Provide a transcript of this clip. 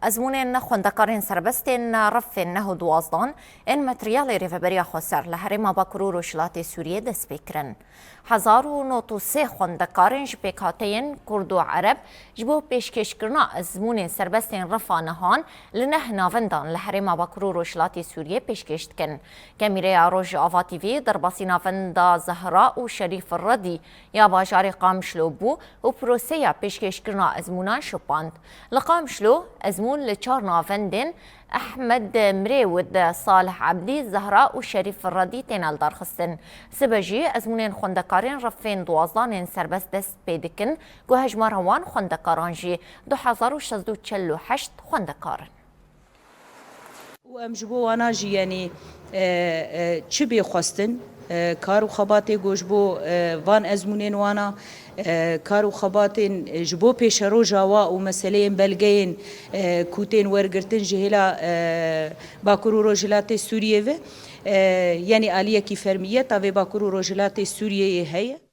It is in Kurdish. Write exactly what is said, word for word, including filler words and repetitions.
Ezmûnên xwendekarên serbestên refên neh û duwazdan ên materyalê Rêveberiya Xweser li herêma Bakur û Rojhilatê Sûriyê dest pê kirin. Hezar û nod û sê xwendekarên ji pêkhateyên Kurd û Ereb ji bo pêşkêşkirina ezmûnên serbestên refa nihan li neh navendan li herêma Bakur û Rojhilatê Sûriyê pêşkêş dikin. Kemîreya Rojava T V derbasî navenda Zehra û Şerîf Redî ya bajarê Qamişlo bû û proseya pêşkêşkirina ezmûnan şopand. Li Qamişlo ezmûn li çar navendên Ehmed Mirêwid, Salih Ebdî, Zehra û Şerîf Redî tên lidarxistin. Sibe jî ezmûnên xwendekarên refên duwazdanên serbest dest pê dikin ku hejmara wan xwendekaran jî du hezar û şeş sed û çel û heşt xwendekar in. Û em ji bo wana jî, yanî, e, e, çi bê xwestin, e, kar û xebatê ku ji bo, e, van ezmûnên wana, e, kar û xebatên, e, ji bo pêşeroja wa û meseleyên belgeyên, e, ku tên wergirtin ji hêla, e, Bakur û Rojhilatê Sûriyê ve, e, yanî aliyekî fermî ye, tavê Bakur û Rojhilatê Sûriyeyê heye.